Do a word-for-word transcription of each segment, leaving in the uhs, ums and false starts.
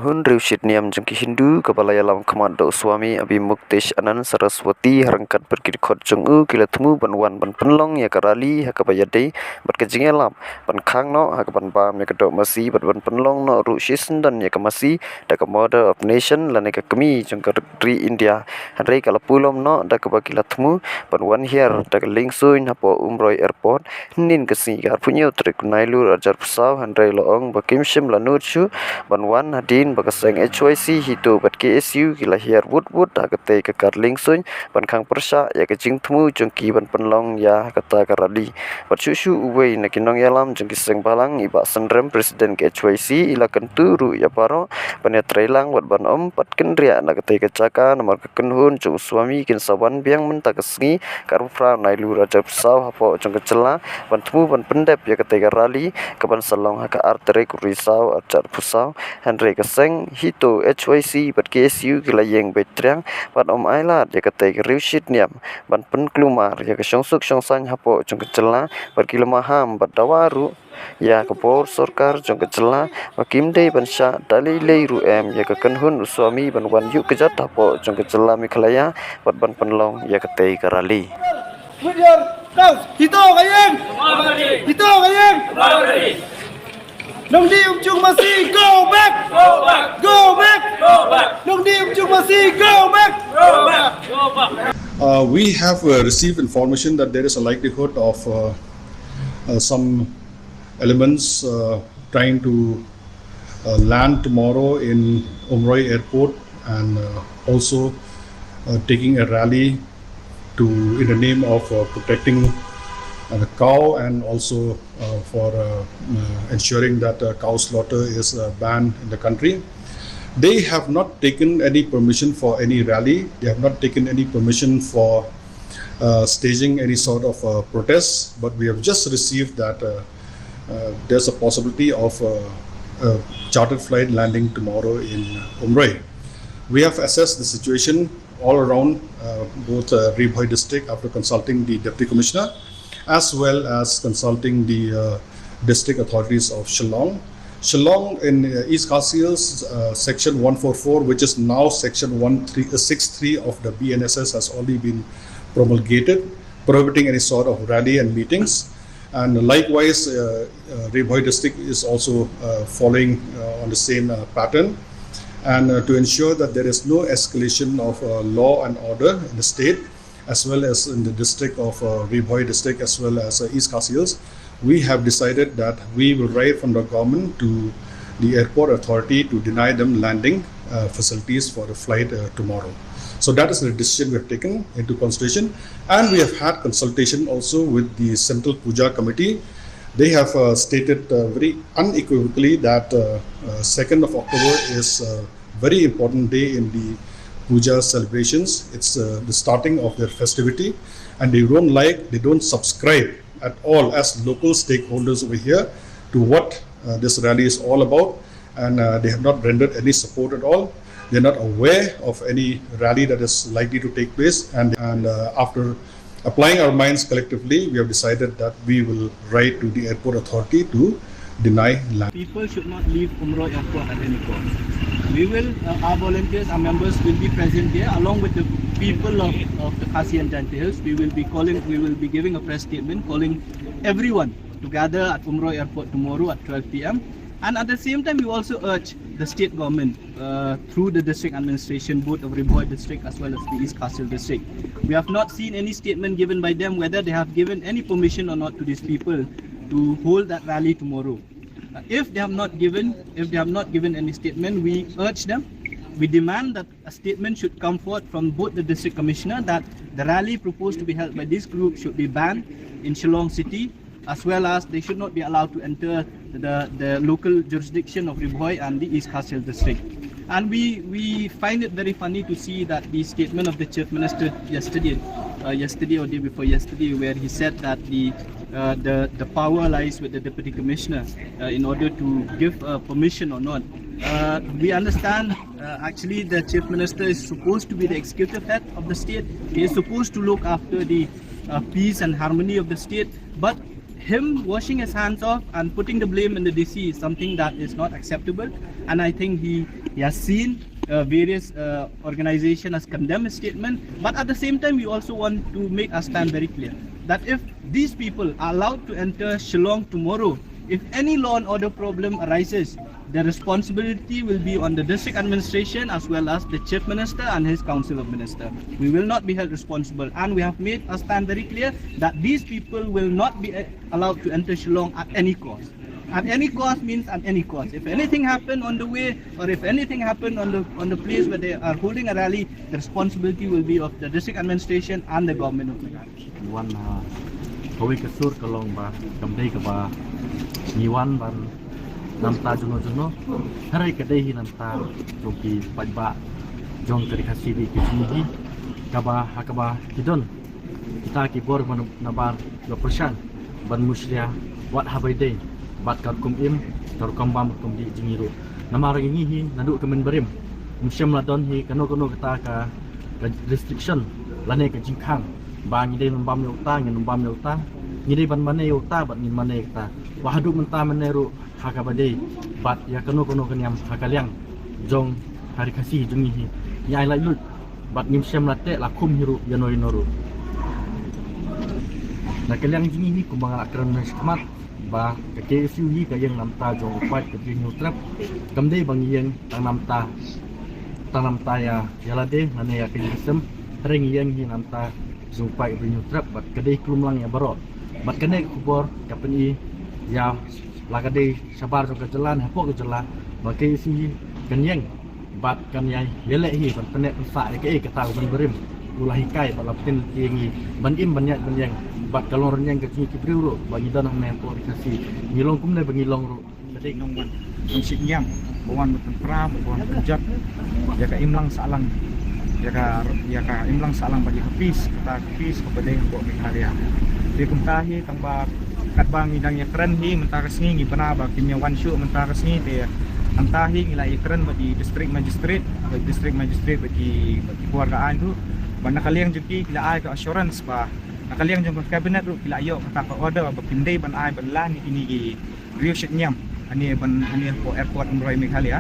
Hun riewshit niam jong ki Hindu kaba la ïalam khmat da u Swami Abhimuktesh Anand Saraswati, ha ryngkat bad ki dkhot jong u, ki la thmu ban wan ban pynlong ïa ka rally ha kaba ïadei bad ka jingïalam ban khang noh ha kaban bam ïa ka doh masi bad ban pynlong noh ruh shisyndon ïa ka masi da ka Mother of Nation lane ka kmie jong ka ri India. Hynrei ka la pulom noh da kaba ki la thmu ban wan hiar da ka liengsuiñ hapoh Umroi Airport hynnin ka sngi, ka arphew hynñiew tarik Nailur arhajar arphew saw, hynrei la ong ba kim shym la nud shuh ban wan hadien ba ka seng H Y C hi to bad K S U ki la hiar wut wut ha katei ka kar liengsuiñ ban khang pyrshah ïa ka jingthmu jong ki ban pynlong ïa kata ka rally. Bad shuh shuh uwei na ki nongïalam jong ki seng balang, i Bah Synrem, President ka H Y C, i la kyntu ruh ïa baroh ban ïatreilang bad ban ym pat kynriah na katei ka jaka namar ka kynhun jong u Swami kin sa wan biang mynta ka sngi, ka arphew phra Nailur arhajar arphew saw, hapoh jong ka jylla ban thmu ban pyndep ïa katei ka rally kaban sa long ha ka ar tarik Risaw arhajar arphew saw. Hynrei ka seng hi to H Y C bad K S U ki la ïeng beit triang bad ym ailad ïa katei ka riewshit niam ban pynkulmar ïa ka shongsuk shongsaiñ hapoh jong ka jylla bad ki la maham bad dawa ruh ïa ka bor sorkar jong ka jylla ba kim dei ban shah da lei lei ruh em ïa ka kynhun u Swami ban wan ïuh kjat hapoh jong ka jylla Meghalaya bad ban pynlong ïa katei ka rally. Put your hands. Hito ka ïing. Hito ka ïing. Nongdih Umchung Masi, go back. Go back. Nongdih Umchung Masi, go back. Uh, we have uh, received information that there is a likelihood of uh, uh, some elements uh, trying to uh, land tomorrow in Umroi Airport and uh, also uh, taking a rally to in the name of uh, protecting uh, the cow and also uh, for uh, uh, ensuring that uh, cow slaughter is uh, banned in the country. They have not taken any permission for any rally. They have not taken any permission for uh, staging any sort of uh, protest. But we have just received that uh, uh, there's a possibility of uh, a chartered flight landing tomorrow in Umroi. We have assessed the situation all around, uh, both uh, Ri Bhoi district, after consulting the deputy commissioner, as well as consulting the uh, district authorities of Shillong. Shillong in uh, East Khasi Hills, uh, section one four four, which is now section one three, uh, six three of the B N S S, has already been promulgated, prohibiting any sort of rally and meetings. And likewise, uh, uh, Ri Bhoi district is also uh, following uh, on the same uh, pattern. And uh, to ensure that there is no escalation of uh, law and order in the state, as well as in the district of uh, Ri Bhoi district, as well as uh, East Khasi Hills, we have decided that we will write from the government to the airport authority to deny them landing uh, facilities for the flight uh, tomorrow. So that is the decision we have taken into consideration, and we have had consultation also with the Central Puja Committee. They have uh, stated uh, very unequivocally that uh, uh, second of October is a very important day in the puja celebrations. It's uh, the starting of their festivity, and they don't like, they don't subscribe at all as local stakeholders over here to what uh, this rally is all about, and uh, they have not rendered any support at all. They're not aware of any rally that is likely to take place, and, and uh, after applying our minds collectively, we have decided that we will write to the airport authority to deny land. People should not leave Umroi Airport at any cost. We will, uh, our volunteers, our members will be present there along with the people of, of the Khasi and Jaintia Hills. We will be calling, we will be giving a press statement calling everyone to gather at Umroi Airport tomorrow at twelve p m. And at the same time, we also urge the state government uh, through the district administration, both of Ri Bhoi district as well as the East Khasi Hills district. We have not seen any statement given by them whether they have given any permission or not to these people to hold that rally tomorrow. Uh, if they have not given, if they have not given any statement, we urge them, we demand that a statement should come forth from both the district commissioner that the rally proposed to be held by this group should be banned in Shillong city, as well as they should not be allowed to enter the, the local jurisdiction of Ri Bhoi and the East Khasi Hills district. And we, we find it very funny to see that the statement of the Chief Minister yesterday, uh, yesterday or day before yesterday, where he said that the, uh, the, the power lies with the Deputy Commissioner uh, in order to give uh, permission or not. Uh, we understand uh, actually the Chief Minister is supposed to be the executive head of the state. He is supposed to look after the uh, peace and harmony of the state. But him washing his hands off and putting the blame in the D C is something that is not acceptable. And I think he We have seen uh, various uh, organization has condemned his statement, but at the same time, we also want to make a stand very clear that if these people are allowed to enter Shillong tomorrow, if any law and order problem arises, the responsibility will be on the district administration as well as the chief minister and his council of minister. We will not be held responsible, and we have made a stand very clear that these people will not be uh, allowed to enter Shillong at any cost. At any cost means at any cost. If anything happen on the way, or if anything happen on the on the place where they are holding a rally, the responsibility will be of the district administration and the government of Meghalaya. Wan ha kawei ka sur ka long ba kam dei kaba ngi wan ban namta juno juno. Hynrei ka dei hi namta jong ki paidbah jong ka Ri Khasi Hills ki jong hi, kaba ha kaba ki don kita ki bor ban nabar ba pyrshang ban mushlia wat ha ba ïadei bad ka rukom im, ka rukom bam, rukom dih jong ngi ruh. Namar ngi hi naduh ka mynbarim, ym shym la don hi kano kano kata ka, ka restriction lane ka jingkhang ba ngi dei ban bam ïa uta, ngin bam ïa uta, ngi dei ban mane ïa uta bad ngin mane ïa uta. Ba haduh mynta mynne ruh ha kaba dei bad ïa kano kano ka niam ha ka liang jong ka Ri Khasi jong ngi hi, ngi ai laitluid bad ngim shym la teh la khum hi ruh ïano ïano ruh. Na ka liang jong ngi hi kumba nga la kren mynshwa khmat ba ka K S U hi ka ïeng namta jong u paid ka Bri Hynñiewtrep. Kam dei ba ngi ïeng tang namta, tang namta ïa, ïa lade lane ïa ka jingsem. Hynrei ngi ïeng hi namta jong u paid ka Bri Hynñiewtrep bad ka dei khlem lang ïa baroh. Bad kane ka khubor ka pyni ïa la ka dei shabar jong ka jylla ne hapoh ka jylla ba ka K S U hi kan ïeng bad kan ïai ïaleh hi ban pynneh pynsah ïa kaei kata ka mynbarim u la hikai bad la pynlong ïa ngi ban im ban ïaid ban ïeng bad ka long rynïeng ka jong ngi ki briew ruh ba ngi don hangne hapoh Ri Khasi. Ngi long kumne ba ngi long ruh. Ka dei nongwan, nongshit ñiam ba wan ban pynpra, ba wan pynjot ïa ka imlang sahlang, ïa ka, ïa ka imlang sahlang bad ïa ka peace, kata ka peace kaba dei hapoh Meghalaya. Te kumta hi tang ba katba ngi dang ïakren hi mynta ka sngi, ngi bna ba kim ïa wan shuh mynta ka sngi, te hangta hi ngi la ïakren bad i District Magistrate, bad District Magistrate bad ki, bad ki por ka aiñ ruh. Bad na ka liang jong ki, ki la ai ka assurance ba na ka liang jong ka Cabinet ruh ki la ïoh kata ka order ba kim dei ban ai ban lan ïa kine ki briew shit ñiam hangne ban, hangne hapoh airport Umroi Meghalaya.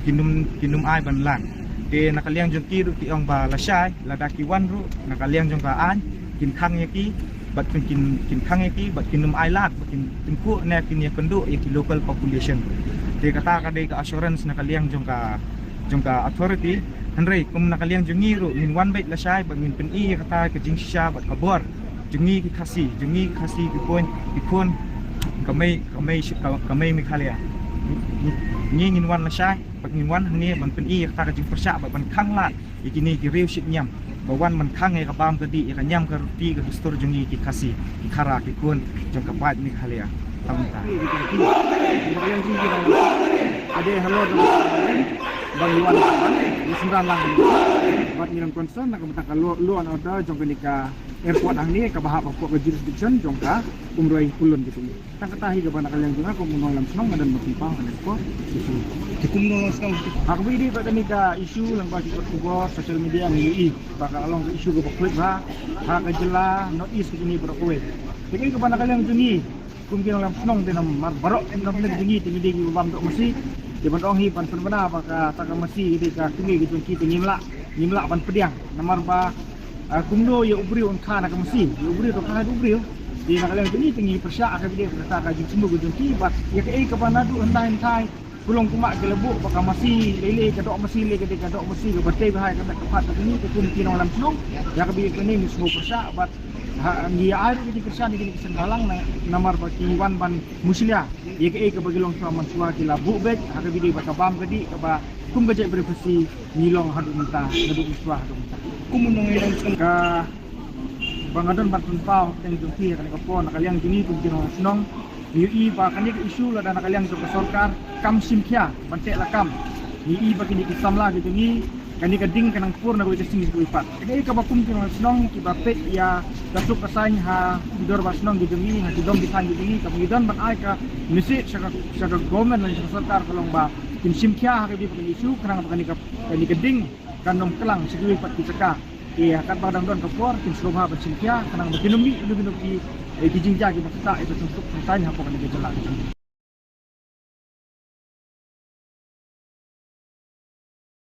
Kin ym, kin ym ai ban lan. Te na ka liang jong ki ruh ki ong ba lashai lada ki wan ruh na ka liang jong ka aiñ kin khang ïa ki bad kin, kin, kin khang ïa ki bad kin ym ai lad bad kin pynkhuh ne kin ïakynduh ïa ki local population. Te kata ka dei ka assurance na ka liang jong ka, jong ka authority. Hynrei kum na ka liang jong ngi ruh ngin wan beit lashai bad ngin pyni ïa kata ka jingshisha bad ka bor jong ngi ki Khasi, jong ngi ki Khasi ki khun, ki khun ka mei, ka mei, ka, ka mei Meghalaya. Ngi, ngi ngin wan lashai bad ngin wan hangne ban pyni ïa kata ka jingpyrshah bad ban khang lad ïa kine ki briew shit ñiam ba wan ban khang ïa ka bam ka dih, ïa ka ñiam ka ruti, ka dustur jong ngi ki Khasi, ki Khara, ki khun jong ka paid Meghalaya. Tang ta. Ba ïa ngi ngi dang, ka dei halor dang ba ngi wan ban ngi sngewbha lang bad ngi dang concern na ka bynta ka law, law and order jong kane ka airport hangne kaba hap hapoh ka jurisdiction jong ka Umroi Pyllun kito. Tang kata hi kaba na ka liang jong nga kum u nongïalam shnong nga don ban pynpaw ha kane ka por. Te kum u nongïalam shnong, ha kaba ïadei bad kane ka issue lyngba ki kot khubor social media ngi ïohi ba ka long ka issue kaba khuid bha ha ka jylla North East kine baroh kawei. Te kane kaba na ka liang jong ngi kum ki nongïalam shnong te namar baroh ki nongïalam jong ngi te ngi dei kiba bam doh masi. Te ban ong hi ban pynbna ba kata ka masi ka dei ka kmie ka jong ki te ngim lah, ngim lah ban pdiang namar ba Ah, kumno ïa u briew un kha na ka masi, ïa u briew to kha ïa u briew. Te na ka liang jong ngi te ngi pyrshah ha ka video kata ka jingsngewbha jong ki bad ïa kaei kaba naduh hynda hynda ki long kumba ki la buh ba ka masi lei lei, ka doh masi lei, ka dei ka doh masi kaba tei bha ïa ka met ka phad ka jong ngi. Te kum ki nongïalam shnong ïa ka video kane ngi sngewpyrshah bad ha ngi ai ruh ka jingkyrshan ïa kine ki seng bhalang na, namar ba ki wan ban mushlia ïa kaei kaba ki long shuwa mynshuwa, ki la buh beit ha ka video ba ka bam ka dih kaba kum ka jaitbynriew Khasi ngi long haduh mynta, haduh mynshwa, haduh mynta. Kum u nongïalam shnong, kaba nga don ban pynpaw hapdeng jong phi ha kane ka por, na ka liang jong ngi kum ki nongïalam shnong, ngi ïohi ba kane ka issue lada na ka liang jong ka sorkar kam shim khia ban teh lakam, ngi ïohi ba kine ki samla ki jong ngi, kane ka ding ka nang pur na kawei ka sngi kawei pat. Kane kaba kum ki nongïalam shnong kiba peit ïa ka suk ka saiñ ha ki dorbar shnong ki jong ngi, ha ki dong ki thaiñ ki jong ngi, kaba ngi don ban ai ka message sha ka, sha ka government lane sha ka sorkar ka long ba kin shim khia ha kane ka issue, khnang ba kane ka, kane ka ding kan ym klang sha kiwei pat ki jaka. Te ha katba dang don ka por kin sngewbha ban shim khia khnang ba kin ym mih ïa kino kino ki, eh, ki jingjia kiba ktah ïa ka jingsuk jingsaiñ hapoh kane ka jylla.